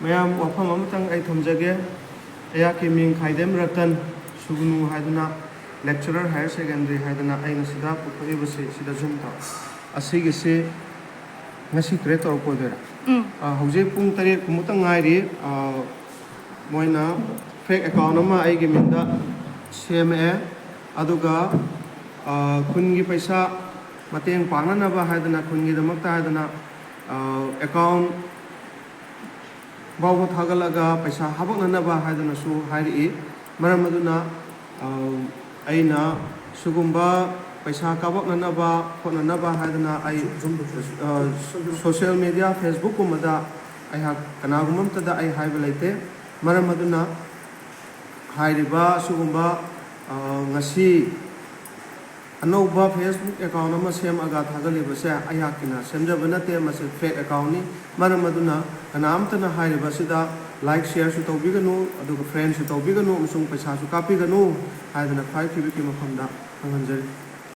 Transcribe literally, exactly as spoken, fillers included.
ꯃꯌꯥꯝ, ꯋꯥꯐꯝ ꯑꯃꯇꯪ ꯑꯩ ꯊꯝꯖꯒꯦ꯫ ꯑꯩꯍꯥꯛꯀꯤ ꯃꯤꯡ ꯈꯥꯏꯗꯦꯝ ꯔꯇꯟ ꯁꯨꯒꯅꯨ ꯍꯥꯏꯗꯨꯅ, lecturer higher secondary ꯍꯥꯏꯗꯅ ꯑꯩꯅ ꯁꯤꯗ ꯄꯨꯊꯣꯛꯏꯕꯁꯤ, ꯁꯤꯗ ꯖꯨꯝ ꯇꯧ꯫ ꯑꯁꯤꯒꯤꯁꯤ ꯉꯁꯤ create ꯇꯧꯔꯛꯄ ꯑꯣꯏꯗꯣꯏꯔꯥ? ꯎꯝ꯫ ꯑ, ꯍꯧꯖꯤꯛ ꯄꯨꯡ ꯇꯔꯦꯠ ꯀꯨꯝꯕꯇ ꯉꯥꯏꯔꯤ꯫ ꯑ, ꯃꯣꯏꯅ fake account ꯑꯃ ꯑꯩꯒꯤ ꯃꯤꯡꯗ ꯁꯦꯝꯃꯛꯑꯦ꯫ ꯑꯗꯨꯒ, ꯑ, ꯈꯨꯟꯒꯤ ꯄꯩꯁꯥ ꯃꯇꯦꯡ ꯄꯥꯡꯅꯅꯕ ꯍꯥꯏꯗꯅ, ꯈꯨꯟꯒꯤꯗꯃꯛꯇ ꯍꯥꯏꯗꯅ, ꯑ, account ꯐꯥꯎꯕ ꯊꯥꯒꯠꯂꯒ ꯄꯩꯁꯥ ꯍꯥꯄꯛꯅꯅꯕ ꯍꯥꯏꯗꯨꯅꯁꯨ ꯍꯥꯏꯔꯛꯏ꯫ ꯃꯔꯝ ꯑꯗꯨꯅ, ꯑ, ꯑꯩꯅ ꯁꯤꯒꯨꯝꯕ ꯄꯩꯁꯥ ꯀꯥꯄꯛꯅꯅꯕ ꯈꯣꯠꯅꯅꯕ ꯍꯥꯏꯗꯅ ꯑꯩ, ꯑ, social media, Facebook ꯀꯨꯝꯕꯗ ꯑꯩꯍꯥꯛ ꯀꯅꯥꯒꯨꯝꯕ ꯑꯃꯠꯇꯗ ꯑꯩ ꯍꯥꯏꯕ ꯂꯩꯇꯦ꯫ ꯃꯔꯝ ꯑꯗꯨꯅ ꯍꯥꯏꯔꯤꯕ ꯁꯤꯒꯨꯝꯕ, ꯑ, ꯉꯁꯤ ꯑꯅꯧꯕ Facebook account ꯑꯃ ꯁꯦꯝꯃꯒ ꯊꯥꯒꯠꯂꯤꯕꯁꯦ ꯑꯩꯍꯥꯛꯀꯤꯅ ꯁꯦꯝꯖꯕ ꯅꯠꯇꯦ, ꯃꯁꯤ fake account ꯅꯤ꯫ ꯃꯔꯝ ꯑꯗꯨꯅ ꯀꯅꯥꯝꯇꯅ ꯍꯥꯏꯔꯤꯕ ꯑꯁꯤꯗ like, share ꯁꯨ ꯇꯧꯕꯤꯒꯅꯨ, ꯑꯗꯨꯒ friend ꯁꯨ ꯇꯧꯕꯤꯒꯅꯨ, ꯑꯃꯁꯨꯡ ꯄꯩꯁꯥꯁꯨ ꯀꯥꯞꯄꯤꯒꯅꯨ ꯍꯥꯏꯗꯅ ꯈ꯭ꯋꯥꯏ ꯊꯣꯏꯕꯤꯛꯀꯤ ꯃꯐꯝꯗ ꯈꯪꯍꯟꯖꯔꯤ꯫